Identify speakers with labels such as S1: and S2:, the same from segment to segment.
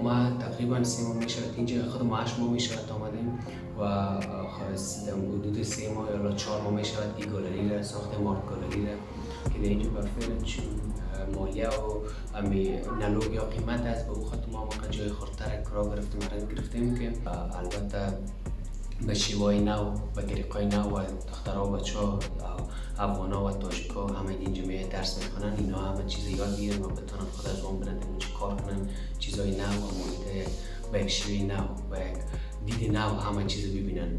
S1: ما تقریبا 3 ماه میشود اینجا، خود ما 8 ماه میشود آمدیم و حدود 3 ماه یا 4 ماه میشود این گالری را ساختیم، art gallery را که در اینجا فعلا چون مالیه و налог یا قیمت است، به او خاطر ما جای خردتر کرا گرفتیم، rent گرفتیم که البته به شیوای نو، به طریقای نو و دخترها و بچه ها، افغانا و تاجیکا همه اینجا می درس میخوانن، اینا همه چیز یاد بگیرن و بتونن خود از اون برن اونجا کار کنن، چیزای نو و محیط به یک شیوه نو، به یک دید نو همه چیز ببینن.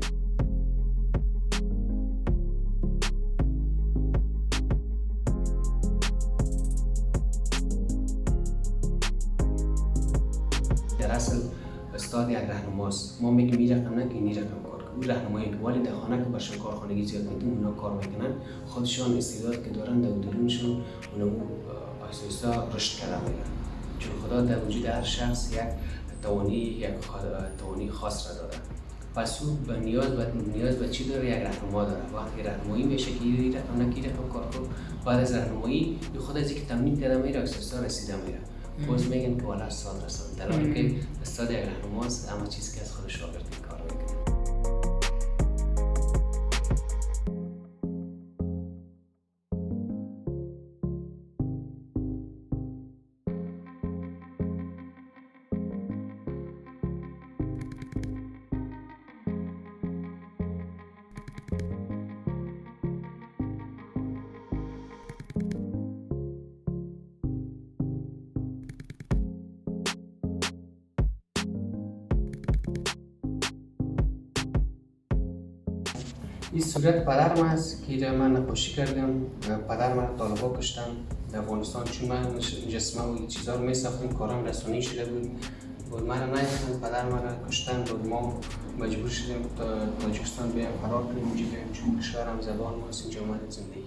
S1: در اصل استاد یک راهنماست، ما میگیم این رقم نه که این رقم کار کن، او راهنمایی که ولی در خانه که برشان کارخانگی زیاد میدیم اونا کار میکنن، خودشان استعداد که دارن در درونشون اونو آهسته آهسته رشد کرده میرن، چون خدا در وجود هر شخص یک توانی خاص را داده، پس او به نیاز به چی داره؟ یک راهنما داره. وقتی راهنمایی میشه که این رقم نه که این رقم کار کن، بعد از راهنمایی خود از اینکه تمرین کرده میره آهسته رسیده میره. باز میگن که والا استاد رسان، در حالی که استاد یک راهنماست، همه چیز که از خود شاگرد کار میکنه. این صورت پدرم است که من نقاشی کردم. پدر من طالبا کشتن در افغانستان، چون من جسمه و این چیزا رو می‌ساختم، کارم رسانه‌ای شده بود، بود من نیافتن، پدر من کشتن، بود ما مجبور شدیم تا تاجیکستان بیایم فرار کنیم، اینجا بیایم، چون کشورم زبان ماست، اینجا آمدیم زندگی